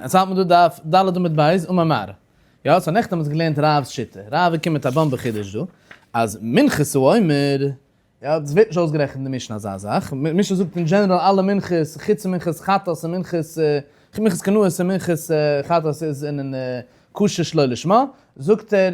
עס האלט מען דא דף ד' עמוד ב' אמר מר. יא, so נעכטן האבן מיר געלערנט רב'ס שיטה. רב איז געקומען מיט א באמבע חידוש דא, אז מנחת העומר, יא, דאס ווערט נישט אויסגערעכנט אין די משנה אזא זאך. משנה זאגט אין general אלע מנחות, חוץ פון מנחת חטאת און מנחת, מנחת קנאות און מנחת חטאת איז זענען כשר שלא לשמה, זאגט ער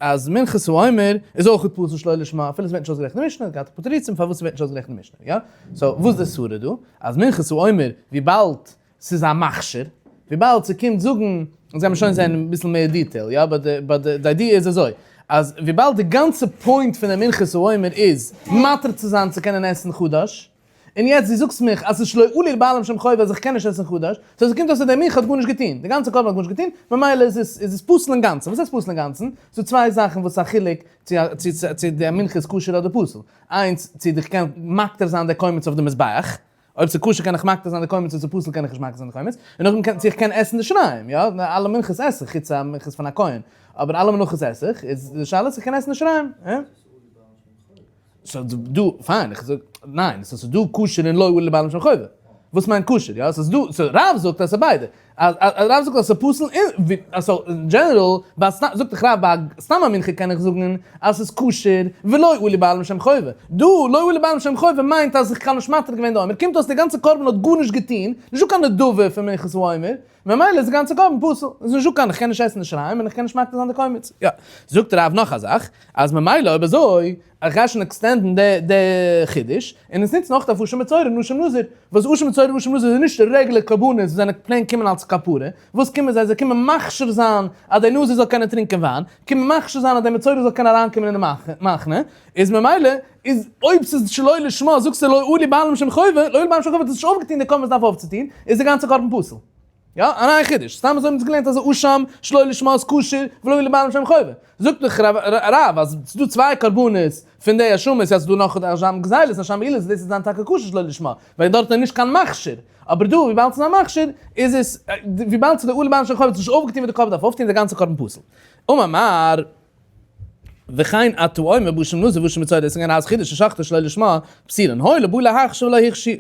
אז מנחת העומר איז אויך פסול שלא לשמה, אפילו עס ווערט נישט אויסגערעכנט אין די משנה, געהאט אפאר תירוצים פארוואס עס ווערט נישט אויסגערעכנט אין די משנה, יא? so וואס איז די סברא דא? אז מנחת העומר וויבאלד ס'איז א מכשיר, וויבאלד ס'קומט זאגן, אונז גיימיר שוין זען אביסל מער detail, יא, but די idea איז אזוי, אז וויבאלד די גאנצע point פון די מנחת העומר איז מתיר צו זיין צו קענען עסן חדש, און יעצט דו זאגסט מיך אז ס'איז שלא עלו לבעלים שם חובה אז איך קען נישט עסן חדש, so ס'קומט אויס אז די מנחה האט גארנישט געטון, די גאנצע קרבן האט גארנישט געטון, ממילא איז עס איז עס פסול אינגאנצן. וואס הייסט פסול אינגאנצן? ס'דא צוויי זאכן וואס איז א חילוק צו צו צו די מנחה איז כשר אדער פסול. איינס, צו איך קען מקטיר זיין די קומץ אויף די מזבח, אויב ס'איז כשר קען איך מקטיר זיין די קומץ אויב ס'איז פסול קען איך נישט מקטיר זיין די קומץ, און נאכדעם קען צו איך קען עסן די שיריים, יא, אלע מנחות עס איך, חוץ א מנחת פון א כהן, אבער אלע מנחות עס איך, איז די שאלה צו איך קען עסן די שיריים, אה? so דא, פיין, איך זאג, ניין, so ס'איז דא כשר און לא עלו לבעלים שם חובה. וואס מיינט כשר, יא? ס'איז דא, so רב זאגט אז ס'איז ביידע. אז רב זאגט אז ס'איז פסול און, so אין general, ביי סתם, זאגט דאך רב ביי סתם א מנחה קען איך זאגן אז ס'איז כשר ולא עלו לבעלים שם חובה. דא, לא עלו לבעלים שם חובה מיינט אז איך האב נישט מתיר געווען די עומר. קומט אויס די גאנצע קרבן האט גארנישט געטון, נישטא קיין נדבה פון מנחת העומר, ממילא איז די גאנצע קרבן פסול. איז נישטא קיין, איך קען נישט עסן די שיריים און איך קען נישט מקטיר זיין די קומץ. יא. זאגט רב נאך א זאך, אז ממילא אויב אזוי, איך גיי שוין extend ן די די חידוש, און עס נוצן אויך אויף אשם מצורע און אשם נזיר, וואס אשם מצורע און אשם נזיר איז נישט רעגולער קרבנות וואס זענען plain קומען אלס כפרה, וואס קומען זיי? זיי קומען מכשיר זיין אז די נזיר זאל קענען טרינקען וויין, קומען מכשיר זיין אז די מצורע זאל קענען אריינקומען אין די מחנה, איז ממילא איז אויב ס'איז שלא לשמה זאגסטו לא עלו לבעלים שם חובה, לא עלו לבעלים שם חובה האט עס נישט אויפגעטון די קרבן וואס דארף אויפצוטון, איז די גאנצע קרבן פסול. יא, א נייע חידוש. סתם אזוי האבן אונז געלערנט אז אשם שלא לשמה איז כשר ולא לבעלים שם חובה. זאגט דאך רב אז ס'איז דא צוויי קרבנות פון די אשמות, יא ס'איז דא נאך אשם גזילות און אשם מעילות, דאס איז דאן טאקע כשר שלא לשמה, ווייל דארט איז נישט קיין מכשיר. אבער דא וויבאלד ס'איז א מכשיר איז עס, וויבאלד ס'איז לא עלו לבעלים שם חובה האט עס נישט אויפגעטון וואס די קרבן דארף אויפטון איז די גאנצע קרבן פסול. אמר מר. וכן אתה אומר באשם נזיר ואשם מצורע, דאס איז געווען אז חידוש ששחטו שלא לשמה פסולין, הואיל ובא להכשיר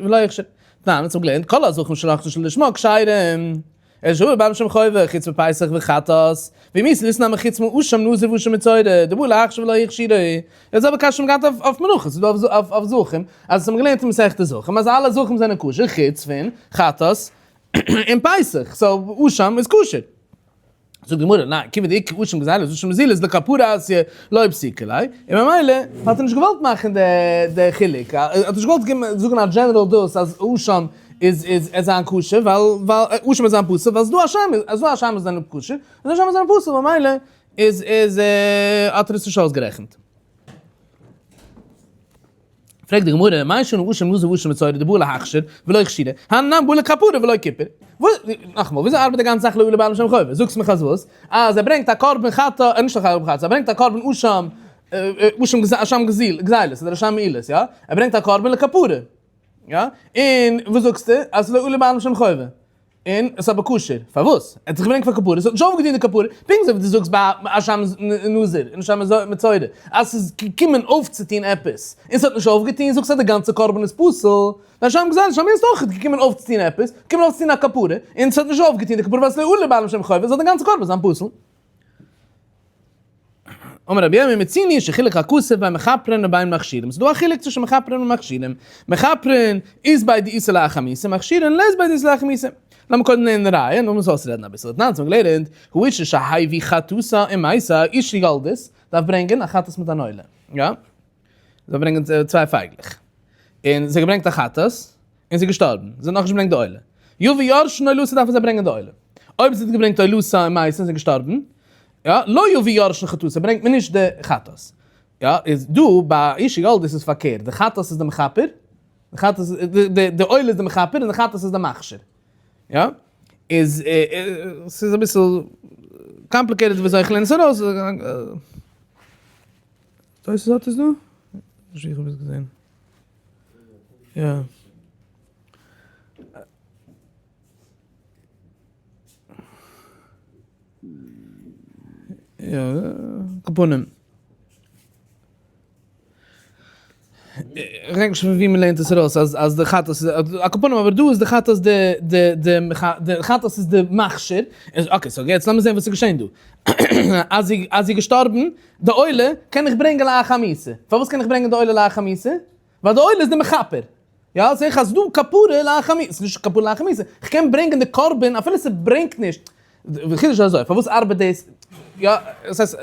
ולא הכשיר. תנן, אונז האבן געלערנט כל הזבחים ששחטו שלא לשמה כשרים, אלא שעלו לבעלים שם חובה, חוץ מפסח וחטאת, ואם איתא ליתני נמי חוץ מאשם נזיר ואשם מצורע, דבעו להכשיר ולא הכשירו. די זעלבע קשיא האבן געהאט אויף מנחות, ס'איז דא אויף זבחים, אז עס האבן געלערנט אין מסכת זבחים אז אלע זבחים זענען כשר חוץ פון חטאת און פסח, so אשם איז כשר. זאגט די גמרא, ניין, כיוון דאיכא אשם גזילות ואשם נזילות לכפרה אתיא לא פסיקא ליה, און ממילא האט ער נישט געוואלט מאכן די חילוק, ער האט נישט געוואלט זאגן א general דאס אז אשם איז איז עס זיין כשר, ווייל ווייל אשם איז זיין פסול, ווייל ס'איז דא אשם, ס'איז דא אשם וואס זענען כשר, און אשם וואס זענען פסול, ממילא איז איז האט ער עס נישט אויסגערעכנט. פרעגט די גמרא, מאי שנא אשם נזיר ואשם מצורע דבעו להכשיר ולא הכשירו, הני נמי בעו לכפרה ולא כיפר. נאכאמאל, וויאזוי ארבעט די גאנצע זאך לא עלו לבעלים שם חובה? זאגסט מיך אז וואס? אז ער ברענגט א קרבן חטאת, אה נישט א קרבן חטאת, ער ברענגט א קרבן אשם, אשם אשם גזילות אדער אשם מעילות, יא? ער ברענגט א קרבן לכפרה, יא? און וואס זאגסטו? אז לא עלו לבעלים שם חובה. און עס איז אבער כשר. פארוואס? ער האט זיך געברענגט פאר כפרה, עס האט נישט אויפגעטון די כפרה, פונקט אזוי ווי דו זאגסט ביי אשם נזיר און אשם מצורע, אז עס איז געקומען אויפצוטון עפעס, און עס האט נישט אויפגעטון, זאגסטו אז די גאנצע קרבן איז פסול, די אשם גזילה אשם איז אויך געקומען אויפצוטון עפעס, געקומען אויפצוטון א כפרה, און עס האט נישט אויפגעטון די כפרה ווייל עס איז לא עלה לבעלים שם חובה, זאל די גאנצע קרבן זיין פסול. אמר רבי ירמי' מצינו שחילק הכתוב בין מכפרין ובין מכשירים, ס'איז דא א חילוק צווישן מכפרין און מכשירים, מכפרין אית ביה דאיתא לאחר מיתה, מכשירין לית ביה דאיתא לאחר מיתה. לאמיר קודם לערנען די ראיה, נאכדעם עס אויסרעדן אביסל. תנן, אונז האבן געלערנט, האשה שהביא חטאתה ומתה, אשה יולדת, דארף ברענגען א חטאת מיט אן עולה. יא? זאל ברענגען צוויי פייגלעך. און זי האט געברענגט א חטאת, און זי איז געשטארבן. זי האט נאכנישט געברענגט די עולה. יבואו יורשין עולתה דארפן זיי ברענגען די עולה. אויב זי האט געברענגט עולתה ומתה און זי איז געשטארבן, יא, לא יבואו יורשין חטאתה ברענגט מען נישט די חטאת. יא, איז דא ביי אשה יולדת איז פארקערט, די חטאת איז די מכפר, די חטאת איז, די עולה איז די מכפר און די חטאת איז די מכשיר. יא, איז ס'איז אביסל complicated וויאזוי איך לערן עס ארויס. תוס' האט עס דא? נישט ווי איך האב עס געזען. יא. יא, כפנים. געדענק נישט פון ווי מ'לערנט עס ארויס אז אז די חטאת איז, על כל פנים אבער דא איז די חטאת די די די די חטאת איז די מכשיר, okay so יעצט לאמיר זען וואס איז געשען דא. אז זי אז זי איז געשטארבן, די עולה קען איך ברענגען לאחר מיתה. פארוואס קען איך ברענגען די עולה לאחר מיתה? ווייל די עולה איז די מכפר. יא, זעה איך אז דא כפרה לאחר מיתה, ס'איז נישט כפרה לאחר מיתה, איך קען ברענגען די קרבן אפילו ס'ברענגט נישט, די חידוש איז אזוי, פארוואס ארבעט דאס, יא, עס הייסט,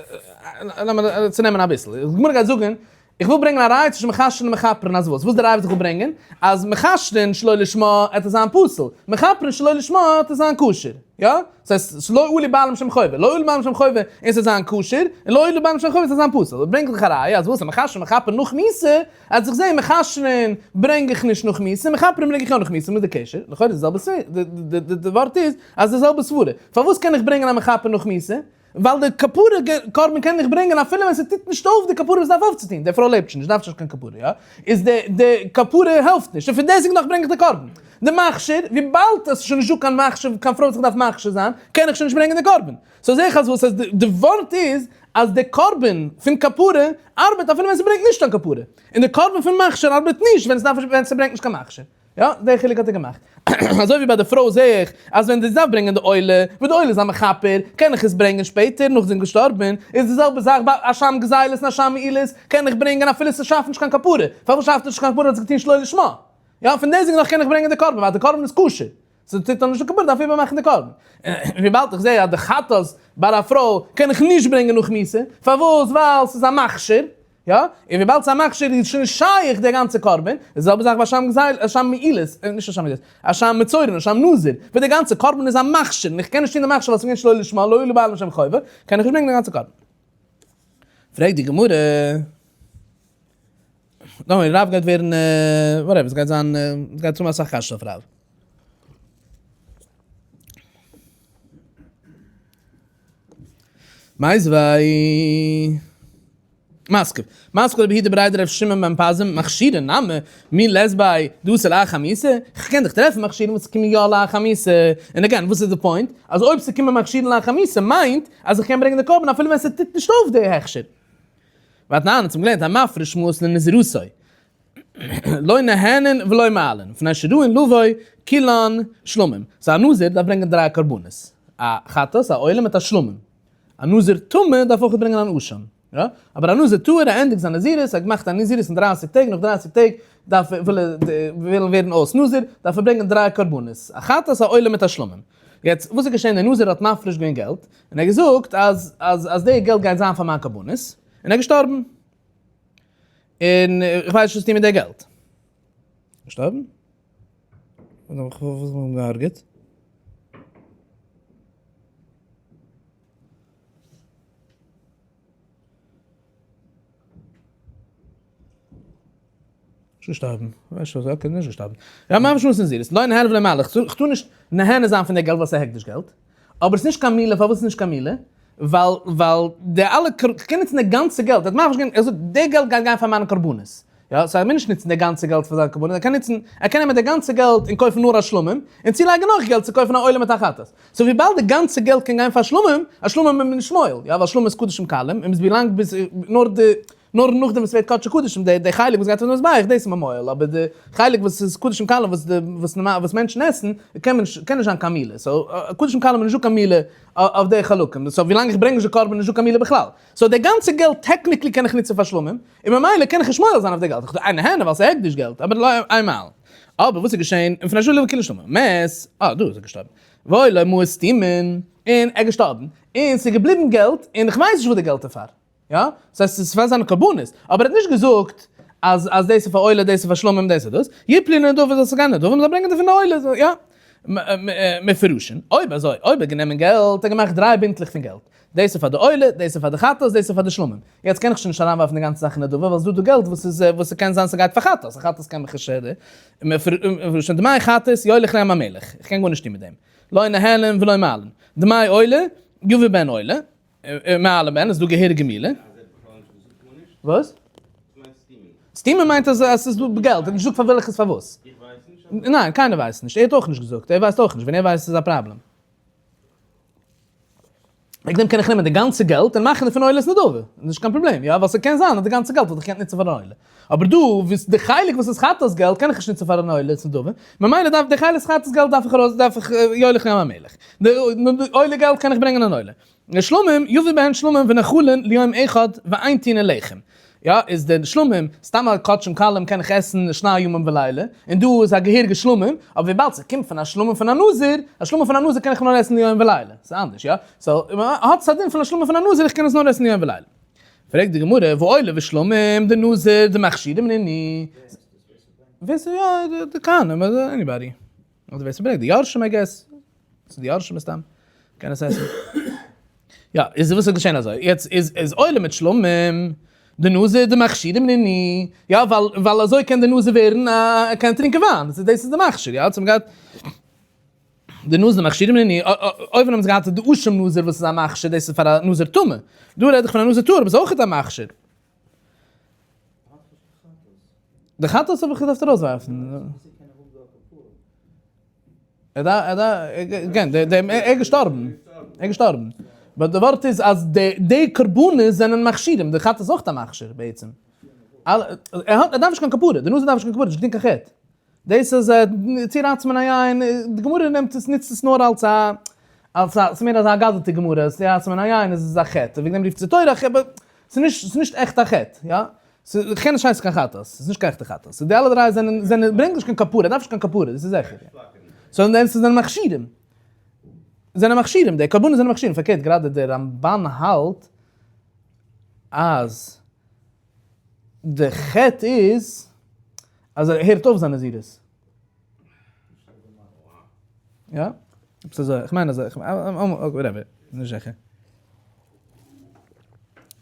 לאמיר צונעמען אביסל, די גמרא גייט זאגן, איך וויל ברענגען א ראיה צווישן מכשרין און מכפרין אז וואס? וואס איז די ראיה וואס איך וויל ברענגען? אז מכשרין שלא לשמה עט עס זיין פסול, מכפרין שלא לשמה עט עס זיין כשר, יא? דאס הייסט, שלא עלו בעלים שם חובה, לא עלו בעלים שם חובה און ס'זאל זיין כשר, און לא עלו בעלים שם חובה ס'זאל זיין פסול. ברענג איך א ראיה אז וואס? אז מכשרין מכפרין נאך מיתה, אז איך זעה מכשרין ברענג איך נישט נאך מיתה, מכפרין ברענג איך יא נאך מיתה, וואס איז די קשר? לכאורה איז די זעלבע סברא, די ווארט איז אז די זעלבע סברה. פארוואס קען איך ברענגען א מכפר נאך מיתה? ווייל די כפרה קרבן קען איך ברענגען אפילו ווען ס'טוט נישט אויף די כפרה וואס דארף אויפצוטון, די פרוי לעבט שוין נישט דארף שוין נישט קיין כפרה, יא? איז די די כפרה העלפט נישט, און פון דעסטוועגן נאך ברענג איך די קרבן. די מכשיר, וויבאלד עס איז שוין נישטא קיין מכשיר, קיין פרוי וואס איך דארף מכשיר זיין, קען איך שוין נישט ברענגען די קרבן. so זעה איך אז וואס אז די ווארט איז אז די קרבן פון כפרה ארבעט אפילו ווען ס'ברענגט נישט קיין כפרה, און די קרבן פון מכשיר ארבעט נישט ווען ס'דארף ווען ס'ברענגט נישט קיין מכשיר. יא, די חילוק האט ער געמאכט. אזוי ווי ביי די פרוי זעה איך אז ווען די דארף ברענגען די עולה, וואס די עולה איז א מכפר, קען איך עס ברענגען שפעטער נאך זי איז געשטארבען, איז די זעלבע זאך ביי אשם גזילות און אשם מעילות, קען איך ברענגען אפילו ס'שאפט נישט קיין כפרה. פארוואס שאפט עס נישט קיין כפרה האט זי געטון שלא לשמה. יא, פון דעסטוועגן נאך קען איך ברענגען די קרבן ווייל די קרבן איז כשר. ס'טוט דאך נישט די כפרה דארף איבערמאכן די קרבן. און וויבאלד איך זעה אז די חטאת ביי א פרוי קען איך נישט ברענגען נאך מיתה, פארוואס? ווייל ס'איז א מכשיר, יא? און וויבאלד ס'איז א מכשיר איז שוין נישט שייך די גאנצע קרבן, די זעלבע זאך ביי אשם גזיל, אשם מעילות, נישט אשם מעילות, אשם מצורע און אשם נזיר, ווען די גאנצע קרבן איז א מכשיר און איך קען נישט טון די מכשיר ווייל ס'איז געווען שלא לשמה, לא עלו בעלים לשם חובה, קען איך נישט ברענגען די גאנצע קרבן. פרעגט די גמרא. נאר רב גייט ווערן whatever עס גייט זיין עס גייט האבן אסאך קשיות אויף רב. מיתיבי מתקיף מתקיף רב יהודה בריה דרב שמעון בן פזי מכשירין נמי מי לית ביה דאתי לאחר מיתה כ'קען דיך טרעפן מכשירים וואס קומען יא לאחר מיתה און again וואס איז די point אז אויב ס'קומען מכשירים לאחר מיתה מיינט אז איך קען ברענגען די קרבן אפילו ווען ס'טוט נישט אויף די הכשר. והתנן אונז האבן געלערנט המפריש מעות לנזירותו לא נהנין ולא מועלין מפני שראוין לבוא כולן שלמים, so א נזיר דארף ברענגען דריי קרבנות, א חטאת, א עולה מיט א שלמים, א נזיר טמא דארף אויך ברענגען אן אשם, יא, אבער א נזיר טהור ער ענדיגט זיין נזירות, ער האט געמאכט א נזירות אין דרייסיג טעג, נאך דרייסיג טעג דארף ער, וויל ער וויל ווערן אויס נזיר, דארף ער ברענגען דריי קרבנות, א חטאת, א עולה מיט א שלמים. יעצט וואס איז געשען, דער נזיר האט מפריש געווען געלט, און ער האט געזאגט אז אז אז די געלט גייט זיין פאר מיין קרבנות, און ער איז געשטארבן, און איך ווייס נישט וואס טון מיט די געלט. געשטארבן? וואס האט מען אים געהארגעט? נישט געשטארבן, ווייסט וואס, okay, נישט געשטארבן. יא, ממש מוז נזירות, לא נהנה ולא מעלה, איך טאר נישט נהנה זיין פון די געלט ווייל ס'איז הקדש געלט, אבער ס'איז נישט קיין מעילה, פארוואס איז נישט קיין מעילה? ווייל ווייל די אלע, כ'קען נוצן די גאנצע געלט, ער האט ממש גענומען, ער זאגט די געלט גייט גיין פאר מיינע קרבנות, יא, so ער מוז נישט נוצן די גאנצע געלט פאר זיינע קרבנות, ער קען נוצן, ער קען נעמען די גאנצע געלט און קויפן נאר א שלמים, און צולייגן נאך געלט צו קויפן א עולה מיט א חטאת. so וויבאלד די גאנצע געלט קען גיין פאר שלמים, א שלמים איז מען נישט מועל, יא, ווייל שלמים איז קדשים קלים, און ביז ווילאנג ביז נאר די נאר נאכדעם וואס ס'ווערט קדשי קדשים, די די חלק וואס גייט אויף די מזבח, דאס איז מען מועל, אבער די חלק וואס איז קדשים קלים וואס די וואס נארמאל וואס מענטשן עסן, קען מען נישט קען נישט זיין קיין מעילה, so קדשים קלים איז נישטא קיין מעילה אויף די חלקים, so ווילאנג איך ברענג נישט די קרבן איז נישטא קיין מעילה בכלל, so די גאנצע געלט technically קען איך נוצן פאר שלמים, און ממילא קען איך נישט מועל זיין אויף די געלט, איך טו אין נהנה ווייל ס'איז הקדש געלט, אבער לא אין מועל. אבער וואס איז געשען, און פון א שלום וכאילו שלמים, מת, אה דא איז ער געשטארבן, והיה לו מעות סתומין, און ער איז געשטארבן, און ס'איז געבליבן געלט, און איך ווייס נישט וואס די געלט איז פאר. יא? דאס הייסט ס'איז פאר זיינע קרבנות, אבער ער האט נישט געזאגט אז אז דאס איז פאר עולה דאס איז פאר שלמים דאס איז דאס, יפלו לנדבה זאל ס'גיין נדבה מ'זאל ברענגען דערפון די עולה, יא? מפורשין, אויב אזוי, אויב ער האט גענומען געלט, ער האט געמאכט דריי בינטלעך פון געלט, דאס איז פאר די עולה, דאס איז פאר די חטאת, דאס איז פאר די שלמים, יעצט קען איך שוין נישט אריינווארפן די גאנצע זאך אין נדבה, ווייל ס'איז דא דא געלט וואס איז וואס ס'קען זיין ס'גייט פאר חטאת, א חטאת קען מיך נישט מפורשין, דמי חטאת יוליך לים המלח, איך קען גארנישט טון מיט דעם, לא נהנין ולא מעלין, דמי עולה יביא בהן עולה. מעלה בהן איז דא געהעריגע מעילה. וואס? סתומים מיינט אז עס איז דא געלט, ער האט נישט געזאגט פאר וועלכעס פארוואס. ניין, קיינער ווייסט נישט, ער האט אויך נישט געזאגט, ער ווייסט אויך נישט, ווען ער ווייסט איז א פראבלעם. וועגן דעם קען איך נעמען די גאנצע געלט און מאכן דערפון עולת נדבה, נישט קיין פראבלעם, יא, ווייל ס'קען זיין אז די גאנצע געלט וואלט איך געקענט נוצן פאר אן עולה, אבער דא וואס די חלק וואס איז חטאת געלט קען איך נישט נוצן פאר אן עולת נדבה, ממילא דארף די חלק חטאת געלט דארף איך ארויס דארף איך יוליך ים המלח, די עולה געלט קען איך ברענגען אן עולה. שלמים יביא בהן שלמים ונאכלין ליום אחד ואין טעונין לחם. יא, איז די שלמים, סתם א קדשים קלים קען איך עסן שני ימים ולילה, און דא איז א געהעריגע שלמים, אבער וויבאלד ס'קומט פון א שלמים פון א נזיר, א שלמים פון א נזיר קען איך נאר עסן ליום ולילה, ס'איז אנדערש, יא? so, האט עס א דין פון א שלמים פון א נזיר, איך קען עס נאר עסן ליום ולילה. פרעגט די גמרא, ועולה ושלמים דנזיר דמכשירים נינהו? ווער ס'איז יא, די כהנים, anybody. אדער ווער ס'ברענגט די יורשים I guess, ס'איז די יורשים מסתם, קען עס עסן. יא, איז וואס איז געשען אזוי? יעצט איז איז עולה מיט שלמים, די נזיר דמכשירים נינהו, יא ווייל ווייל אזוי קען די נזיר ווערן א קען טרינקען וויין, דאס איז די מכשיר, יא, צום גאט די נזיר דמכשירים נינהו, אויבן האבן זיי געהאט די אשם נזיר וואס איז א מכשיר, דאס איז פאר א נזיר טמא, דא רעד איך פון א נזיר טהור וואס איז אויך א מכשיר. די חטאת האב איך געדארפט ארויסווארפן. ער דארף, ער דארף, again, דער, דער, ער איז געשטארבן. ער איז געשטארבן. but די ווארט איז אז די, די קרבנות זענען מכשירים, די חטאת איז אויך א מכשיר בעצם. ער האט, ער דארף נישט קיין כפרה, די נזיר דארף נישט קיין כפרה, נישט געטון קיין חטא. דאס איז צו רייצן מן היין, די גמרא נעמט עס, נוצט עס נאר אלס א, אלס א, ס'איז מער אזא אגדתא גמרא, צו רייצן מן היין איז עס א חטא, וועגן דעם רופט עס די תורה א חטא, but ס'איז נישט, ס'איז נישט עכט א חטא, יא? ס'איז, כ'קען נישט הייסן קיין חטאת, ס'איז נישט קיין עכטע חטאת. so די אלע דריי זענען, זענען, ברענגט נישט קיין כפרה, דארף נישט קיין כפרה, דאס איז זיכער. so אין דעם ס'זענען מכשירים. זענען מכשירים, די קרבנות זענען מכשירים, פארקערט גראדע דער רמבן האלט אז די חטא איז אז ער הערט אויף זיין נזירות. יא? עפעס אזוי, איך מיין אזוי, whatever, נישט זיכער.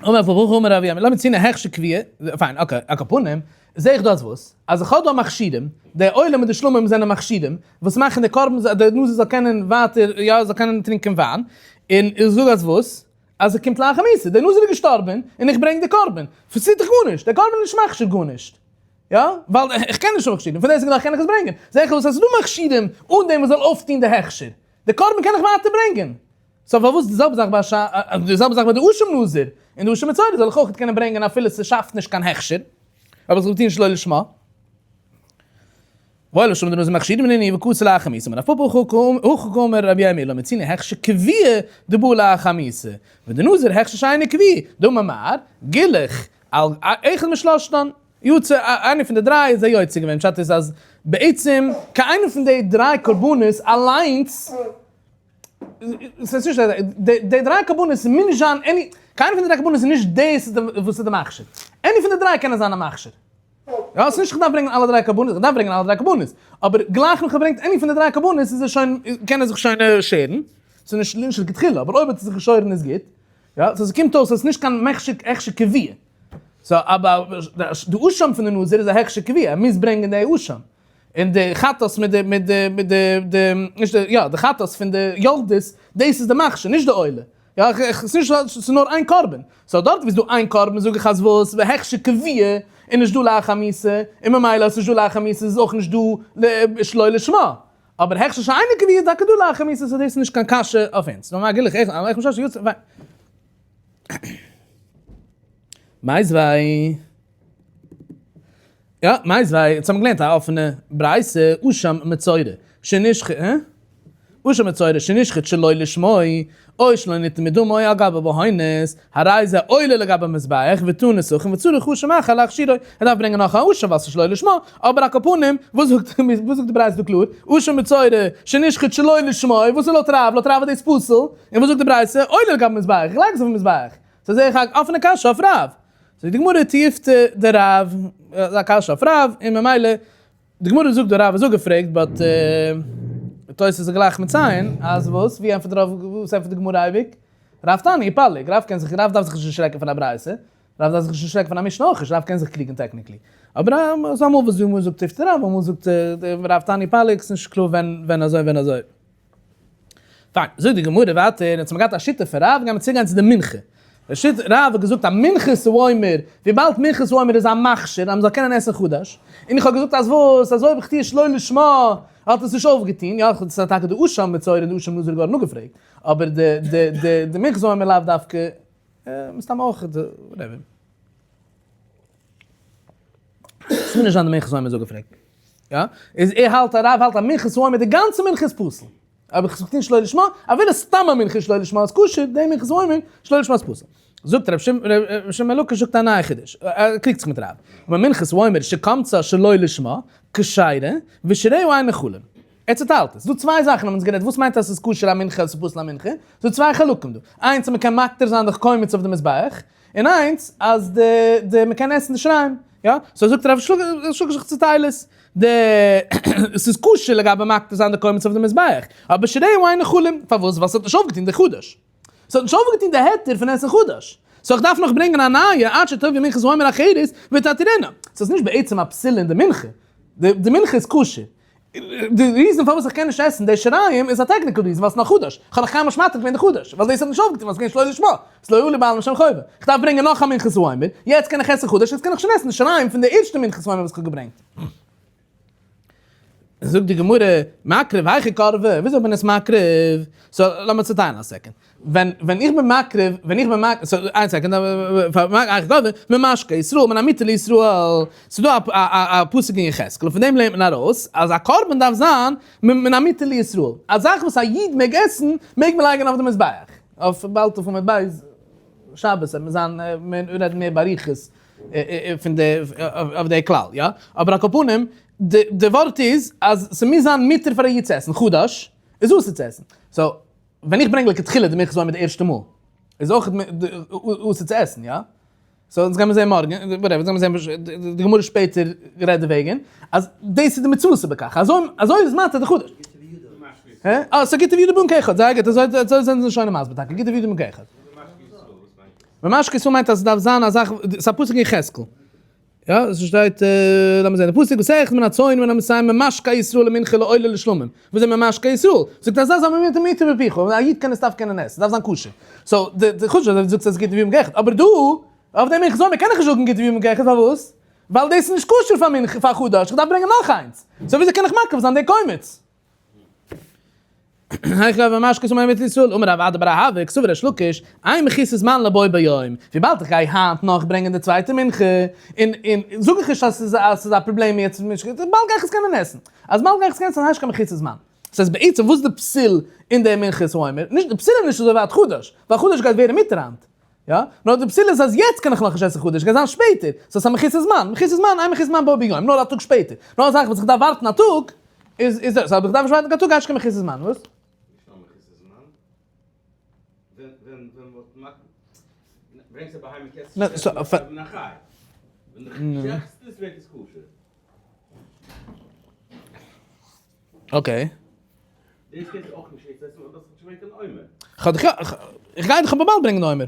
אמר רב אמר רב ירמי', לאמיר צוהערן א הכשר קביעה, פיין, okay, על כל פנים, זעה איך דא אז וואס? אז איך האב דא מכשירים, די עולה מיט די שלמים זענען מכשירים, וואס מאכן די קרבן די נזיר זאל קענען ווייטער, יא, זאל קענען טרינקען וויין, און איך זאג אז וואס? אז עס קומט לאחר מיתה, די נזיר איז געשטארבען, און איך ברענג די קרבן, פאסירט דאך גארנישט, די קרבן איז נישט מכשיר גארנישט. יא? ווייל איך קען נישט מכשירים, פון דעסטוועגן דאך קען איך עס ברענגען. זעה איך אויס אז עס איז דא מכשירים אן דעם וואס זאל אויפטון די הכשר. די קרבן קען איך ווייטער ברענגען. so פארוואס די זעלבע זאך ביי ש די זעלבע זאך ביי די אשם נזיר און די אשם מצורע זאל איך אויך קענען ברענגען אפילו ס'שאפט נישט קיין הכשר, אבער איך זאל טון שלא לשמה. וואויל אשם דנזיר מכשירים נינהו וכסה לאחר מיתה, אמר רב פפא הכי קאמר רבי ירמי' לא מצינו הכשר קביעה דבא לאחר מיתה, ודנזיר הכשר שאינו קביע, דאמר מר, גילח על אחד משלושתן, יצא, איינער פון די דריי איז א יוצא געווען, פשט איז אז בעצם קיין איינער פון די דריי קרבנות אליינס, ס'איז נישט די דריי קרבנות מוז נישט זיין any, קיינער פון די דריי קרבנות איז נישט דאס וואס איז די מכשיר, any פון די דריי קענען זיין א מכשיר. יא, ס'איז נישט איך דארף ברענגען אלע דריי קרבנות, איך דארף ברענגען אלע דריי קרבנות, אבער גלייך נאך געברענגט any פון די דריי קרבנות איז ער שוין, קען ער זיך שוין שערן, ס'איז נישט נישט לכתחילה, אבער אויב האט ער זיך געשוירן איז גוט, יא, so ס'קומט אויס אז ס'איז נישט קיין הכשר הכשר קביע, so אבער די אשם פון די נזיר איז א הכשר קביע, ער מוז ברענגען די אשם, און די חטאת מיט די מיט די מיט די די נישט די יא די חטאת פון די יולדת, דאס איז די מכשיר, נישט די עולה. יא איך ס'איז נישט ס'איז נאר איין קרבן, so דארט ווי ס'איז דא איין קרבן זאג איך אז וואס והכשר קביע איז נישט דא לאחר מיתה, און ממילא אז ס'נישט דא לאחר מיתה איז אויך נישט דא שלא לשמה, אבער הכשר שאינו קביע איז טאקע דא לאחר מיתה so דאס איז נישט קיין קשיא אויף אונז. נאר מה גילך איך איך משאש יוצא וויי. מיתיבי. יא, מיתיבי, יעצט האבן מיר געלערנט א אפענע ברייתא, אשם מצורע, שנשחט, הא? אשם מצורע שנשחט שלא לשמו, או שלא ניתן מדמו על גבי בהונות, הרי זה עולה לגבי מזבח, וטעון נסכים וצריך אשם אחר להכשירו, ער דארף ברענגען נאך א אשם ווייל ס'איז שלא לשמו, אבער על כל פנים, וואס זאגט וואס זאגט די ברייתא דא קלאר? אשם מצורע שנשחט שלא לשמו, וואס איז לויט רב? לויט רב איז דאס פסול, און וואס זאגט די ברייתא? עולה לגבי מזבח, איך לייג עס אויפן מזבח, ס'איז זייער א אפענע קשיא אויף רב. זאגט די גמרא תיובתא דרב, א קשיא אויף רב, און ממילא, די גמרא זאגט דער רב איז אפגעפרעגט, but תוס' איז גלייך מציין אז וואס, ווי ענטפערט רב, וואס ענטפערט די גמרא אייביג? רב תניא פליג, רב קען זיך, רב דארף זיך נישט דערשרעקן פון א ברייתא, רב דארף זיך נישט דערשרעקן פון א משנה אויך נישט, רב קען זיך קריגן technically. אבער ס'איז אמאל וואס די גמרא זאגט תיובתא דרב, אמאל זאגט רב תניא פליג, ס'איז נישט קלאר ווען ווען אזוי ווען אזוי. פיין, זאגט די גמרא ווייטער, אונז האבן געהאט א שיטה פון רב, גיימיר צוגיין צו די מנחה. די שיטה, רב האט געזאגט אז מנחת העומר, וויבאלד מנחת העומר איז א מכשיר אז מ'זאל קענען עסן חדש, און איך האב געזאגט אז וואס, אז אויב איך טוה שלא לשמה, האט עס נישט אויפגעטון, יא, ס'איז טאקע די אשם מצורע און די אשם נזיר געווארן אפגעפרעגט, אבער די די די די מנחת העומר לאו דווקא, מסתם אויך, whatever. ס'מוז נישט זיין די מנחת העומר איז אפגעפרעגט. יא? איז ער האלט, הרב האלט אז מנחת העומר, די גאנצע מנחה איז פסול. אבער איך זאג נישט שלא לשמה, אפילו סתם א מנחה שלא לשמה איז כשר, די מנחת העומר שלא לשמה איז פסול. זאגט רב שמעון בן לקיש זאגט א נייע חידוש, ער קריגט זיך מיט רב, אבער מנחת העומר שקמצה שלא לשמה, כשרה, ושיריה אין נאכלין. ער צוטיילט עס. ס'דא צוויי זאכן האבן אונז גערעדט, וואס מיינט אז ס'איז כשר א מנחה און ס'איז פסול א מנחה? ס'דא צוויי חלקים דא. איינס אז מ'קען מקטיר זיין די קומץ אויף די מזבח, און איינס אז די די מ'קען עסן די שיריים. יא? so זאגט רב שלוק זיך צוטייל עס. די ס'איז כשר לגבי מקטיר זיין די קומץ אויף די מזבח, אבער שיריה אין נאכלין. פארוואס? ווייל ס'האט נישט אויפגעטון די חדש. ס'האט נישט אויפגעטון די היתר פון עסן חדש. so איך דארף נאך ברענגען א נייע עד שתביא מנחת העומר אחרת ותתירנה. ס'איז נישט בעצם א פסול אין די מנחה. די מנחה איז כשר. די reason פארוואס איך קען נישט עסן די שיריים איז א technical reason ווייל ס'איז נאך חדש. איך האב נאך קיינמאל נישט מתיר געווען די חדש. ווייל דאס האט נישט אויפגעטון ווייל ס'איז געווען שלא לשמה. ס'איז לא עלה בעלמא לשם חובה. איך דארף ברענגען נאך א מנחת העומר. יעצט קען איך עסן חדש, יעצט קען איך שוין עסן די שיריים פון די ערשטע מנחת העומר וואס איך האב געברענגט. זאגט די גמרא, מקריב היכי קרבה, וויאזוי בין עס מקריב? so לאמיר צוטיילן א second. ווען ווען איך בין מקריב, ווען איך בין מקריב, so איין second, היכי קרבה, ממשקה ישראל, מן המותר לישראל, ס'איז דא א פסוק אין יחזקאל, פון דעם לערנט מען ארויס אז א קרבן דארף זיין מן המותר לישראל, א זאך וואס א איד מעג עסן, מעג מען לייגן אויף די מזבח, אויף באלד אויף עמוד ב' שבת וועט מען זיין, רעדן מער באריכות פון די אויף די כלל, יא? אבער על כל פנים, די ווארט איז אז ס'מוז זיין מותר פאר א איד צו עסן, חדש איז אסור צו עסן. so, ווען איך ברענג לכתחילה די מנחת העומר די ערשטע מאל, איז אויך אסור צו עסן, יא? so אונז גיימיר זען מארגן, whatever, אונז גיימיר זען די גמרא שפעטער רעדט דערוועגן, אז דאס איז די מצוות שבכך, אזוי אזוי איז מתיר די חדש. הע? אה, ס'איז גיטו וידו בן כאחד, זייער גוט, אזוי אזוי זענען זיי שוין מסביר טאקע, גיטו וידו בן כאחד. ממשקה ישראל מיינט אז עס דארף זיין א זאך, ס'איז א פסוק אין יחזקאל. יא, עס שטייט, לאמיר זען די פסוק, ותאכל מן הצאן ומן המסיים ממשקה ישראל למנחה לעולה לשלמים. וואס איז ממשקה ישראל? זאגט אזא זאך ממיתו מיתה בפיך, א איד קען עס דארף קענען עסן, עס דארף זיין כשר. so, די חוץ אז דו זאגסט אז עס גוט ווי מגחת, אבער דא, אויף דעם מנחת העומר קען איך נישט זאגן גוט ווי מגחת, פארוואס? ווייל דאס איז נישט כשר פאר מנחה, פאר חדש, איך דארף ברענגען נאך איינס. so וויאזוי קען איך מקריב זיין די קומץ? היכי גבי משקה סומא מיט ישראל, אמר רב אדא בר אהבה, כסבר ריש לקיש, אין מחיצת זמן לבוא ביום, וויבאלד איך גיי היינט נאך ברענגען די צווייטע מנחה, און און זאג איך נישט אז ס'איז אז ס'איז א פראבלעם יעצט מיט משקה, באלד גיי איך עס קענען עסן, אז באלד גיי איך עס קענען עסן הייסט נישט קיין מחיצת זמן. ס'הייסט בעצם וואס איז די פסול אין די מנחת העומר? נישט די פסול איז נישט אזוי ווייט חדש, ווייל חדש גייט ווערן מותר היינט, יא? נאר די פסול איז אז יעצט קען איך נאכנישט עסן חדש, גייט זיין שפעטער, סאיז א מחיצת זמן, מחיצת זמן, אין מחיצת זמן בו ביום, נאר א טאג שפעטער, נאר א זאך וואס איך דארף ווארטן א טאג, איז איז דאס, אבער איך דארף נישט ווארטן קיין טאג, גייט נישט קיין מחיצת זמן, וואס? נישט נאר מחיצת זמן, ווען ווען ווען וואלט מאכן, ברענגסט א בהמה קענסט נישט עסן א חי, ווען דו שעכטסט עס ווערט עס כשר. okay. דאס קענסטו אויך נישט יעצט עסן ווייל דו האסט נישט געברענגט קיין עומר. כ'האב דיך יא, איך גיי דיך אבער באלד ברענגען עומר.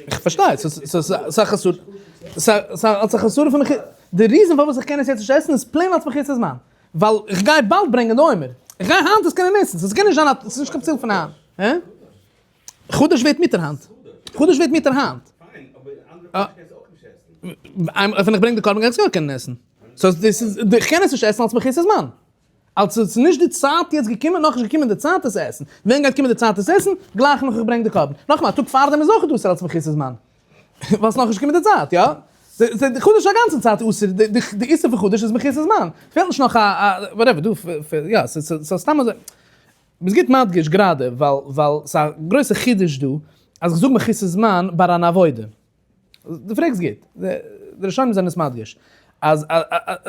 איך פארשטיי, ס'איז א חסרון, ס'איז אלס א חסרון פון די reason פארוואס איך קען עס יעצט נישט עסן איז plain אלס מחיצת זמן, ווייל איך גיי באלד ברענגען די עומר, איך גיי היינט עס קענען עסן, ס'קען נישט זיין א, ס'איז נישט קיין פסול פון היינט. הע? חדש ווערט מותר היינט. חדש ווערט מותר היינט. ווען איך ברענג די קרבן גיי איך עס יא קענען עסן. so דאס איז, איך קען עס נישט עסן אלס מחיצת זמן. אלס עס איז נישט די צייט יעצט געקומען, נאכנישט געקומען די צייט עס עסן. ווען גייט קומען די צייט עס עסן? גלייך נאך איך ברענג די קרבן. נאכאמאל, א טאג פארדעם איז אויך אסור אלס מחיצת זמן. ווייל ס'איז נאכנישט געקומען די צייט, יא? די חדש א גאנצע צייט אסור, די איסור פון חדש איז מחיצת זמן. ס'פעלט נישט נאך א whatever, דא, יא, ס'איז סתם אזוי. ביסט גוט מדגיש גראדע, ווייל ווייל ס'איז א גרויסע חידוש דא, אז איך זאג מחיצת זמן ביי אן עבודה. דו פרעגסט גוט, די ראשונים זענען עס מדגיש, אז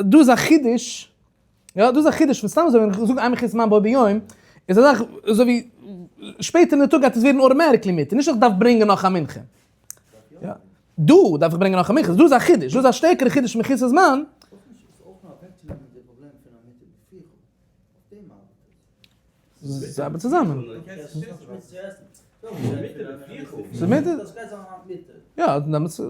דא איז א חידוש, יא, דא איז א חידוש פון סתם אזוי ווען איך זאג אין מחיצת זמן בו ביום, איז א זאך אזוי ווי שפעטער אין די טאג גייט עס ווערן automatically מותר, נישט איך דארף ברענגען נאך א מנחה. יא, דא דארף איך ברענגען נאך א מנחה, דא איז א חידוש, דא איז א שטערקערע חידוש מחיצת זמן. זיי ארבעטן צוזאמען. יא, דעמאלטס.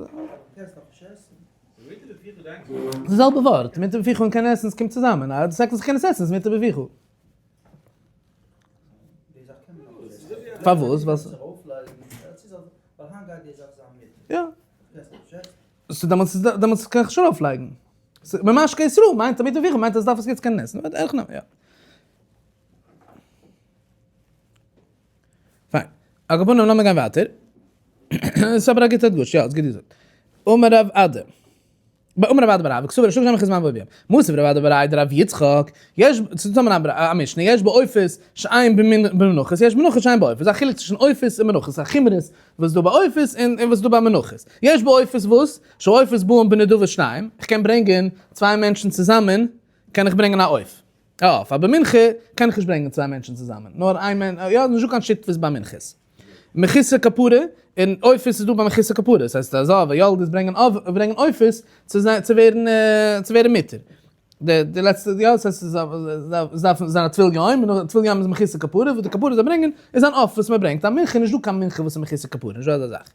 די זעלבע ווארט, מותר בפיך און קען עסן, עס קומט צוזאמען. א second וואס קען עס עסן איז מותר בפיך. פארוואס? יא. so דעמאלטס דעמאלטס קען איך שוין ארויפלייגן. ממשקה ישראל מיינט מותר בפיך מיינט אז דארף עס יעצט קענען עסן. יא. על כל פנים לאמיר גיין ווייטער. ס'איז אבער א גוטע הדגשה, יא, האסט גוט געזאגט. אמר רב אדא. אמר רב אדא בר אהבה, כסבור שוק שם חזמן בו ביום. מותיב רב אדא בריה דרב יצחק, יש, ס'איז דא א משנה, יש בעופות שאין במנחות, יש במנחות שאין בעופות. ס'איז א חילוק צווישן עופות און מנחות, א חומרות וואס איז דא ביי עופות און וואס איז דא ביי מנחות. יש בעופות וואס? שהעופות באים בנדבה שניים, איך קען ברענגען צוויי מענטשן צוזאמען קען איך ברענגען א עוף. א עוף, אבער מנחה קען איך נישט ברענגען צוויי מענטשן צוזאמען, נאר איין מענטש, יא, נישטא קיין שותפות ביי מנחות. מחוסר כפרה, און עופות איז דא ביי מחוסר כפרה, דאס הייסט אז אב וילדות ברענגען אב, ברענגען עופות צו זיין, צו ווערן, צו ווערן מותר. די די לעצטע, יא, דאס הייסט עס דארף זיין א טבול יום, און טבול יום איז מחוסר כפרה, וואס די כפרה זיי ברענגען איז אן עוף וואס מען ברענגט, א מנחה נישטא קיין מנחה וואס איז מחוסר כפרה, נישטא אזא זאך.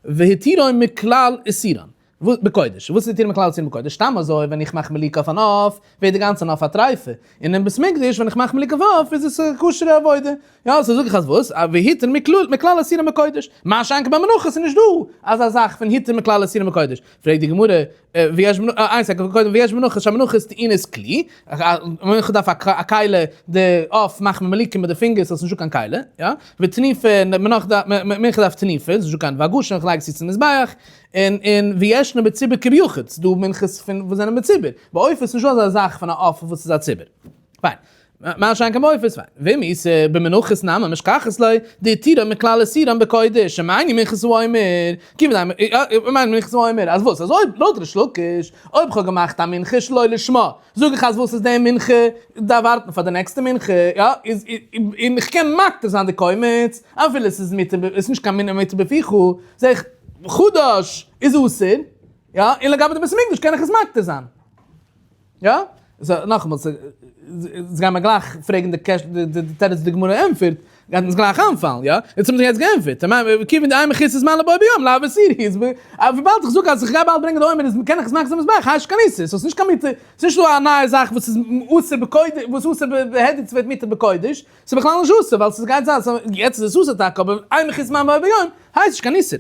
והתירו מכלל איסורן. בקודש, וואס איז די היתר מכלל איסורן בקודש? סתם אזוי ווען איך מאך מליקה אויף אן עוף, ווערט די גאנצע עוף א טריפה, און אין בית מקדש ווען איך מאך מליקה אויף א עוף איז עס א כשר'ע עבודה. יא, so זאג איך אז וואס? והיתר מכלל איסורן בקודש. מה שאין כן ביי מנחות איז נישט דא אזא זאך פון היתר מכלל איסורן בקודש. פרעגט די גמרא, ויש מנ, איין second, קודם ויש מנחות שהמנחות טעונות כלי, מנחה דארף א כלי, די עוף מאכט מען מליקה מיט די פינגערס so ס'איז נישטא קיין כלי, יא, ותנופה, מנחה דארף תנופה, ס'איז נישטא קיין והגשה, איך לייג עס צו צום מזבח, און און וישנו בציבור כביחיד, ס'דא מנחות פון וואס זענען בציבור, ביי עופות איז נישטא אזא זאך פון א עוף וואס איז א ציבור. פיין. מה שאין כן בעופות, פיין. ואם איתא במנחות נמי משכחת לה דהתירו מכלל איסורן בקודש, שמעני מנחת העומר, כיוון די מיין מנחת העומר, אז וואס? אז אויב לויט ריש לקיש, אויב כ'האב געמאכט א מנחה שלא לשמה, זאג איך אז וואס איז די מנחה דארף ווארטן פאר די נעקסטע מנחה, יא, איז און איך קען מקטיר זיין די קומץ, אפילו עס איז מותר, עס איז נישט קיין מין מותר בפיך, זע איך חדש איז אסור, יא, און לגבי די בית המקדש קען איך עס מקטיר זיין. יא? so נאכאמאל, ס'איז גייט מען גלייך פרעגן די קש די תירוץ די גמרא ענטפערט, גייט אונז גלייך איינפאלן, יא? יעצט האבן זיי יעצט געענטפערט, כיוון דאין מחוסר זמן לבו ביום לאו איסורא איז וויבאלד איך זאג אז איך גיי באלד ברענגען די עומר איז קען איך עס מאכן מזבח הייסט נישט קיין איסור, so ס'איז נישט קיין מותר, ס'איז נישט דא א נייע זאך וואס איז אסור בקודש, וואס אסור בהדיוט ווערט מותר בקודש, ס'איז בכלל נישט אסור ווייל ס'גייט זיין, יעצט איז עס אסור טאקע אבער אין מחוסר זמן לבו ביום הייסט נישט קיין איסור.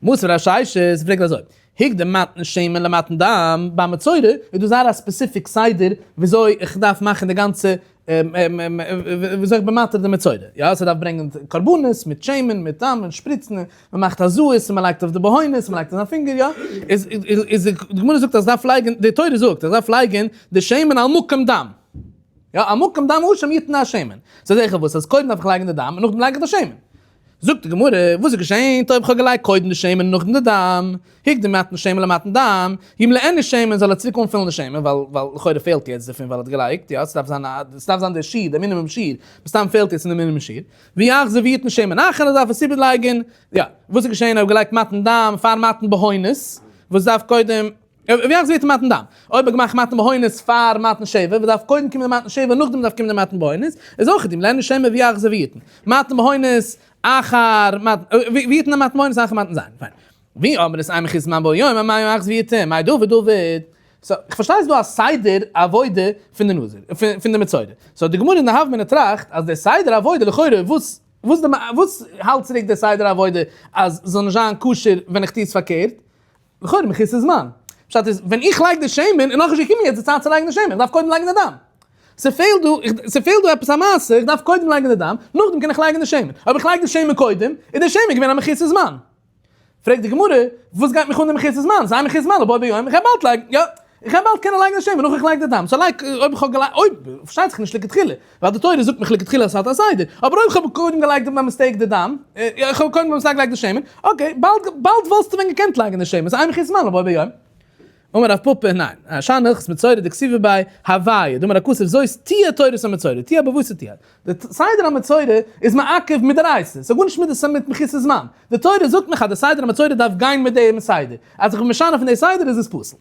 מתיב רב ששת פרעגט אזוי, הקדים מתן שמן למתן דם, ביי מצורע איז דא זייער א specific סדר וויאזוי איך דארף מאכן די גאנצע וויאזוי איך בין מתיר די מצורע, יא ס'דארף ברענגען קרבנות מיט שמן מיט דם און שפריצן, מ'מאכט הזאות און מ'לייגט אויף די בהונות, מ'לייגט אויף זיין פינגער, יא, איז איז די גמרא זאגט אז דארף לייגן, די תורה זאגט אז דארף לייגן די שמן על מקום דם, יא על מקום דם האשם יתן השמן, ס'איז זיכער וואס אז קודם דארף איך לייגן די דם און נאכדעם לייג איך די שמן. זאגט די גמרא, וואס איז געשען אויב כ'האב געלייגט קודם די שמן און נאכדעם די דם? הקדים מתן שמן למתן דם, ימלאנו שמן זאל ער צוריק אנפילן די שמן, ווייל ווייל לכאורה פעלט יעצט דערפון ווייל ער האט געלייגט, יא, ס'דארף זיין א, ס'דארף זיין די שיעור, די מינימום שיעור, מסתם פעלט יעצט אין די מינימום שיעור, ויחזור ויתן שמן אחר, ער דארף עס איבערלייגן, יא, וואס איז געשען אויב געלייגט מתן דם פאר מתן בהונות, וואס דארף קודם. ווי אזוי ווערט מתן דם? אויב האט געמאכט מתן בהונות פאר מתן שבע, וואס דארף קודם קומען די מתן שבע נאכדעם דארף קומען די מתן בהונות, איז אויך ימלאנו שמן ויחזור ויתן. מתן בהונות אחר מתן, ויתן מתן בהונות אחר מתן זיין. פיין. ואי אמרת אין מחוסר זמן בו ביום, אמאי יחזור ויתן, מאי דוד דוד. so, איך פארשטיי ס'איז דא א סדר עבודה פון די נזיר, פון די מצורע. so די גמרא אין די הוה אמינא טראכט אז די סדר עבודה לכאורה וואס וואס די וואס האלט צוריק די סדר עבודה אז ס'זאל נישט זיין כשר ווען איך טו עס פארקערט? לכאורה מחוסר זמן. פשט איז, ווען איך לייג די שמן, איז נאכנישט געקומען יעצט די צייט צו לייגן די שמן, איך דארף קודם לייגן די דם. ס'פעלט דא, ס'פעלט דא עפעס א מעשה, איך דארף קודם לייגן די דם, נאכדעם קען איך לייגן די שמן. אויב איך לייג די שמן קודם, איז די שמן געווען א מחוסר זמן. פרעגט די גמרא, וואס גייט מיך אן די מחוסר זמן? ס'איז מחוסר זמן, לבוא ביום, איך גיי באלד לייגן, יא, איך גיי באלד קענען לייגן די שמן נאך איך לייג די דם. so לייג, אויב איך האב געלייגט, אויב, פארשטייט זיך נישט לכתחילה, ווייל די תורה זאגט מיך לכתחילה אז ס'האט א סדר, אבער אויב כ'האב קודם געלייגט ביי mistake די דם, איך האב קודם ביי mistake געלייגט די שמן, okay, באלד באלד וואלסטו ווען געקענט לייגן די שמן, ס'איז אין מחוסר זמן לבו ביום. אמר רב פפא, ניין, שאני הלכות מצורע דכתיבא ביה הויה, דאמר הכתוב זאת תהיה תורת המצורע, תהיה בבשר תהיה. די סדר המצורע איז מעכב מדאורייתא, ס'האט גארנישט מיט די מיט מחוסר זמן, די תורה זאגט מיך אז די סדר המצורע דארף גיין מיט דעם סדר, אז איך בין משנה פון די סדר איז עס פסול.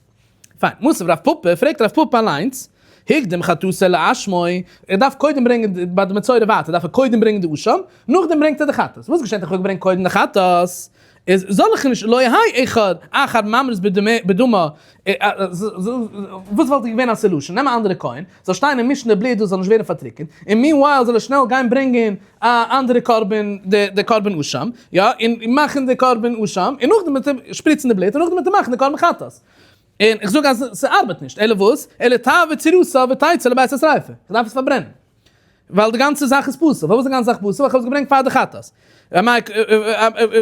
פיין, מתיב רב פפא, פרעגט רב פפא אליינס, הקדים חטאתו לאשמו, ער דארף קודם ברענגען, ביי די מצורע ווייטער דארף ער קודם ברענגען די אשם, נאכדעם ברענגט ער די חטאת, וואס געשענט איך האב געברענגט קודם די חטאת, איז זאל איך נישט לא יהא אחד אחר ממראת בדמה, וואס וואלט געווען א solution, נעם א אנדערע כהן, זאל שטיין און מישן די בלוט דאס זאל נישט ווערן פארטריקענט, און meanwhile זאל ער שנעל גיין ברענגען א אנדערע קרבן די קרבן אשם, יא, און מאכן די קרבן אשם, און נאכדעם וועט ער שפריצן די בלוט, און נאכדעם וועט ער מאכן די קרבן חטאת. און איך זאג אז ס'ארבעט נישט, אלא וואס? אלא תעבור צורתה ותצא לבית השריפה, איך דארף עס פארברענען. ווייל די גאנצע זאך איז פסול. פארוואס די גאנצע זאך פסול? ווייל איך האב עס געברענגט פאר די חטאת.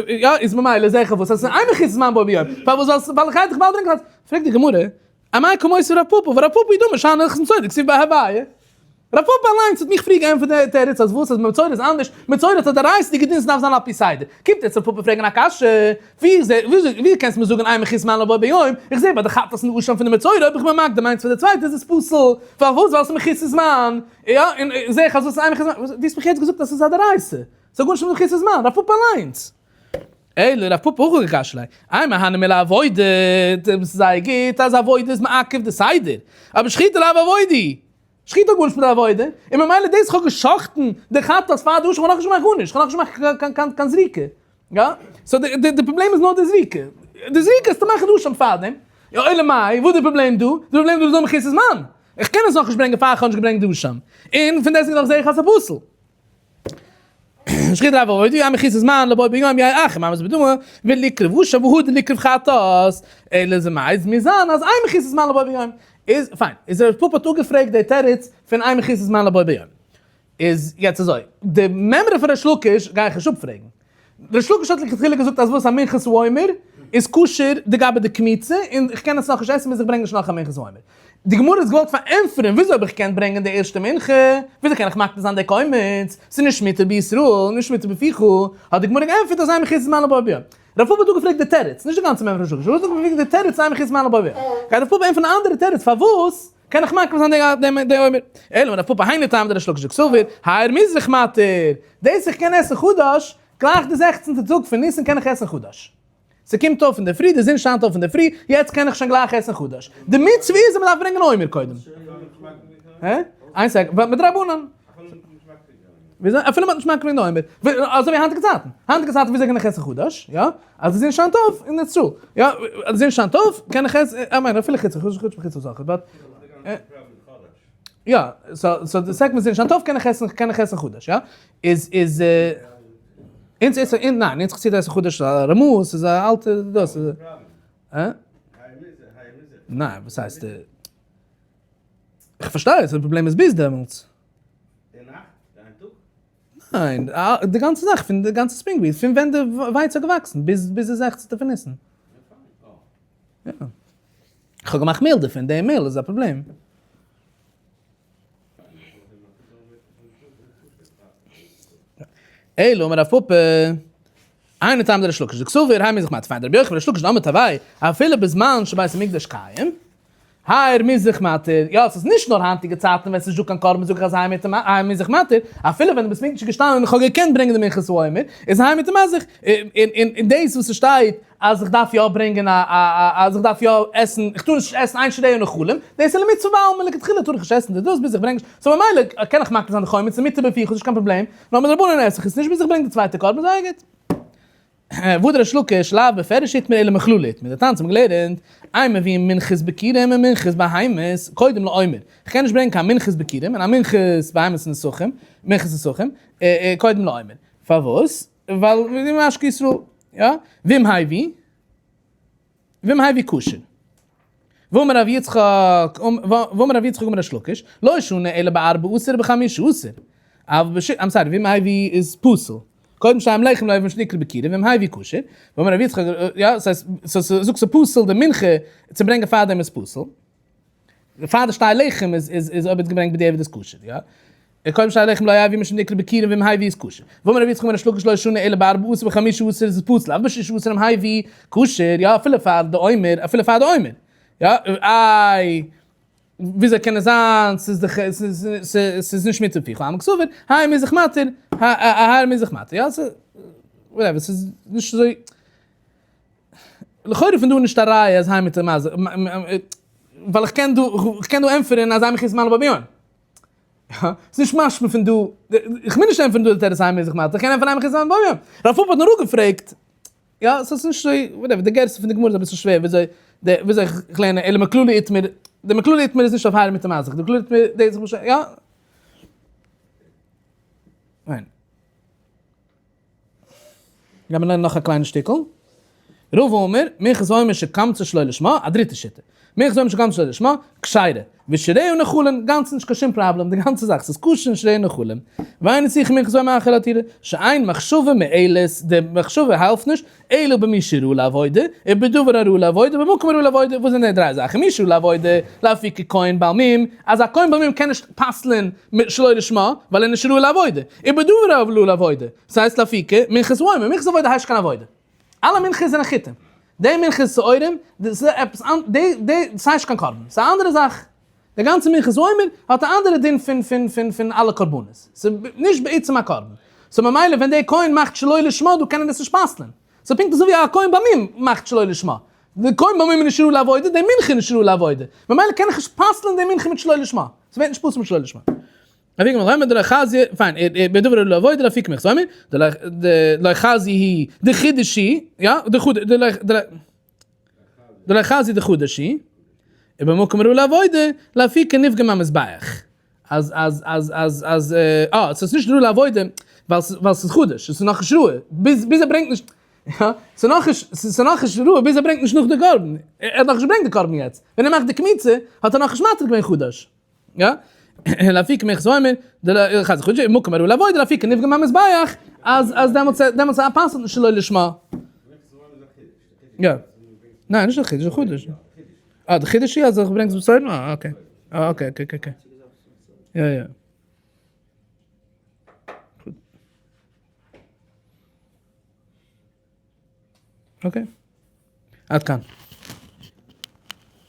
יא, איז ממילא זעה איך וואס? אז עס איז אין מחוסר זמן בו ביום. פארוואס? ווייל איך גיי דיך באלד ברענגען חטאת. פרעגט די גמרא, אמאי קא מותיב רב פפא, ורב פפא הוא דאמר שאני הלכות מצורע דכתיב ביה הוויה. רב פפא אליינס האט מיך פריער געענטפערט די תירוץ אז וואס אז מצורע איז אנדערש, מצורע האט א דאורייתא'דיגע דין ס'דארף זיין על פי סדר. קומט יעצט רב פפא פרעגן א קשיא, ווי ווי קענסטו מיר זאגן אין מחוסר זמן לבו ביום, איך זע ביי די חטאת און אשם פון די מצורע אויב איך בין מקדים איינס פאר די צווייטע איז עס פסול, פארוואס ווייל ס'איז מחוסר זמן, יא און זע איך אז וואס איז אין מחוסר זמן, דו האסט מיך יעצט געזאגט אז ס'איז א דאורייתא, ס'האט גארנישט מיט מחוסר זמן, רב פפא אליינס. אלא רב פפא הכי קא קשיא ליה, אימא הני מילי עבודה, ס'איז זייער גוט אז עבודה איז מעכב די סדר, אבער שחיטה לאו עבודה, שחיטה האט גארנישט מיט עבודה, און ממילא דאס כ'האב גע'שחט'ן די חטאת פאר די אשם, כ'האב נאכנישט געמאכט גארנישט, כ'האב נאכנישט געמאכט קיין זריקה, יא? so די פראבלעם איז נאר די זריקה, די זריקה איז צו מאכן די אשם פארדעם, יא אלא מאי, וואס איז די פראבלעם דא? די פראבלעם דא איז נאר מחוסר זמן, איך קען עס נאכנישט ברענגען פאר כ'האב נישט געברענגט די אשם, און פון דעסטוועגן נאך זעה איך אז ס'איז פסול. שחיטה לאו עבודה, אין מחוסר זמן לבו ביום יהא אחר ממז בדמעה, ולקרב אשם והדר ליקרב חטאת, אלא זה מאי איז מוז זיין אז אין מחוסר זמן לבו ביום. איז פיין, איז רב פפא האט אפגעפרעגט די תירוץ פון אין מחוסר זמן לבו ביום. איז יעצט אזוי, די מימרא פון ריש לקיש גיי איך נישט אפפרעגן. ריש לקיש האט לכתחילה געזאגט אז וואס א מנחת העומר איז כשר לגבי די קמיצה און איך קען עס נאכנישט עסן ביז איך ברענג נישט נאך א מנחת העומר. די גמרא האט געוואלט פארענטפערן וויאזוי האב איך געקענט ברענגען די ערשטע מנחה, וויאזוי קען איך מקריב זיין די קומץ, ס'איז נישט מותר בישראל, נישט מותר בפיך, האט די גמרא געענטפערט אז אין מחוסר זמן לבו ביום. רב פפא האט דא געפרעגט די תירוץ, נישט די גאנצע מימרא פון ריש לקיש, רב פפא האט געפרעגט די תירוץ אין מחוסר זמן לבו ביום. גייט רב פפא ענטפערן א אנדערע תירוץ פארוואס קען איך מקריב זיין די עומר. אלא אמר רב פפא היינו טעמא דריש לקיש דקסבר, האיר מזרח מתיר, דאס איך קען עסן חדש, גלייך די זעכצנטע טאג פון ניסן קען איך עסן חדש. ס'קומט אויף אינדערפרי, די זון שיינט אויף אינדערפרי, יעצט קען איך שוין גלייך עסן חדש. די מצוה איז אז מ'דארף ברענגען עומר קודם. הע? איין second, מדרבנן. וויאזוי? אפילו מ'האט נישט מקריב געווען די עומר. אזוי ווי היינטיגע צייטן. היינטיגע צייטן וויאזוי קען איך עסן חדש? יא? אז די זון שיינט אויף אין ארץ ישראל. יא, אז די זון שיינט אויף קען איך עסן, I mean אפילו חוץ חוץ חוץ חוץ זאכן, but יא, so so די second די זון שיינט אויף קען איך עסן קען איך עסן חדש, יא? איז איז אונז עסן ניין אונז חסידים עסן חדש א רמ"א, ס'איז א אלטע דאס. הא? ניין, וואס הייסט? איך פארשטיי אז די פראבלעם איז ביז דעמאלטס. די נאכט? די איין טאג? ניין, די גאנצע זאך פון די גאנצע spring wheat, פון ווען די ווייץ האט געוואקסן ביז ביז די זעכצנטע פון ניסן. יא. איך האב געמאכט מעהל דערפון, די מעהל איז א פראבלעם. אלא אמר רב פפא, היינו טעמא דריש לקיש דקסבר, האי מזרח מתיר, פיין דרבי יוחנן וריש לקיש דאמרי תרוייהו, אפילו בזמן שבית המקדש קיים, האיר מזרח מתיר, יא ס'איז נישט נאר היינטיגע צייטן ווען ס'נישט דא קיין קרבן זאג איך אז האיר מזרח מתיר, אפילו ווען די בית מקדש איז געשטאנען און איך האב געקענט ברענגען די מנחת העומר, איז האיר מותר מזרח, און דאס וואס ס'שטייט אז איך דארף יא ברענגען א א אז איך דארף יא עסן, איך טאר נישט עסן אין שיריה נאכלים, דאס איז למצוה בעלמא, לכתחילה טאר איך נישט עסן די דאס ביז איך ברענג נישט, so ממילא קען איך מקריב זיין די חומץ און מותר בפיך איז נישט קיין פראבלעם, נאר מדרבנן עס איך עס נישט ביז איך ברענג די צווייטע קרבן, זייער גוט. והא דריש לקיש לאו בפירוש איתמר אלא מכללא איתמר, דתניא האבן געלערנט, אין מביאין מנחת ביכורים ומנחת בהמות קודם לעומר, איך קען נישט ברענגען קיין מנחת ביכורים און א מנחת בהמות נסכים, מנחת נסכים, קודם לעומר, פארוואס? ווייל משקה ישראל, יא? ואם הביא? ואם הביא כשר. ואמר רב יצחק, ואמר רב יצחק אמר ריש לקיש, לא שנו אלא בארבעה עשר ובחמשה עשר. אבל בש... I'm sorry, ואם הביא איז פסול. קודם שתים לחם לא הביא משנקרא ביכורים, ואם הביא כשר. ואמר רב יצחק, יא, ס'הייסט, זאגסט ס'פסול די מנחה צו ברענגען פארדעם איז פסול. פאר די שתי לחם איז איז איז אויב האט געברענגט בדיעבד איז כשר, יא? קודם שתי לחם לא יביא משום דאיקרי ביכורים ואם הביא איז כשר. ואמר רבי יצחק אמר ריש לקיש לא שנו אלא בארבעה עשר ובחמשה עשר איז פסול, אבל בששה עשר אם הביא כשר, יא אפילו פאר די עומר, אפילו פאר די עומר. יא, איי, וויאזוי קען עס זיין, ס'איז דאך, ס'איז נישט מותר בפיך, אלמא קסבר, האי מזרח מתיר, האי מזרח מתיר, יא, ס'איז, whatever, ס'איז נישט אזוי. לכאורה פון דא נישט א ראיה אז האי מותר מז ווייל איך קען דא איך קען דא ענטפערן אז האי מחוסר זמן לבו ביום. ס'איז נישט משמע פון דא, איך מוז נישט ענטפערן דא די תירוץ האי מזרח מתיר, איך קען ענטפערן האי מחוסר זמן לבו ביום. רב פפא האט נאר אפגעפרעגט, יא ס'איז נישט אזוי, whatever, די גירסא פון די גמרא איז אביסל שווער וויאזוי די וויאזוי איך לערן אלא מכללא איתמר, די מכללא איתמר איז נישט אויף האי מותר מזרח, די מכללא איתמר דאס איז יא. ניין. גיימיר לערנען נאך א קליינע שטיקל. רבא אמר, מנחת העומר שקמצה שלא לשמה, א דריטע שיטה. מנחת העומר שקמצה שלא לשמה, כשרה. ושיריה נאכלין, גאנץ נישט קיין שום פראבלעם, די גאנצע זאך, ס'איז כשר און שיריה נאכלין. ואין צריכה מנחת העומר אחר להתירה, שאין מחשבה מועלת, די מחשבה העלפט נישט, אלא במי שראוי לעבודה, ובדבר הראוי לעבודה, ובמקום הראוי לעבודה, וואס זענען די דריי זאכן? מי שראוי לעבודה, לאפוקי כהן בעל מום, אז א כהן בעל מום קען נישט פסל'ען שלא לשמה, ווייל ער איז נישט ראוי לעבודה, ובדבר הראוי לעבודה, ס'הייסט לאפוקי מנחת העומר, מנחת עבודה הייסט נישט קיין עבודה. אלע מנחות זענען חיטים. די מנחת שעורים, דאס איז עפעס אנ די די דאס הייסט נישט קיין קרבן, ס'איז א אנדערע זאך. די גאנצע מנחת העומר האט א אנדערע דין פון פון פון פון אלע קרבנות. ס'איז נישט בעצם א קרבן. so ממילא ווען דער כהן מאכט שלא לשמה דא קען ער עס נישט פסל'ען. ס'איז פונקט אזוי ווי א כהן בעל מום מאכט שלא לשמה. די כהן בעל מום איז נישט ראוי לעבודה, די מנחה איז נישט ראוי לעבודה. ממילא קען איך נישט פסל'ען די מנחה מיט שלא לשמה. ס'ווערט נישט פסול מיט שלא לשמה. אבי גמ' רמ דלא חזי, פיין, בדבר לא עבודה להפיק מח סומי, דלא חזי היא דחידושי, יא, דלא חזי דחודשי, ובמקום ראוי לעבודה, להפיק נפגם מהמזבח. אז, אז, אז, אז, אז, אה, ס'איז נישט ראוי לעבודה, ווייל ס'איז חדש, ס'איז נאכנישט ראוי, ביז, ביז ער ברענגט נישט, יא, ס'איז נאכנישט, ס'איז נאכנישט ראוי ביז ער ברענגט נישט נאך די קרבן, ער האט נאכנישט געברענגט די קרבן יעצט, ווען ער מאכט די קמיצה, האט ער נאכנישט מתיר געווען חדש. יא? להפיק מח זוימער, די חז חודש, מקום הראוי לעבודה, להפיק נפגם מהמזבח, אז אז דעמאלטס דעמאלטס א פסל'ט נישט שלא לשמה. יא. ניין, נישט די חידוש, די חודש. אה, די חידוש איז אז איך ברענג עס בסדר? אה, okay. אה, okay, okay, okay. יא, יא. Okay. עד כאן.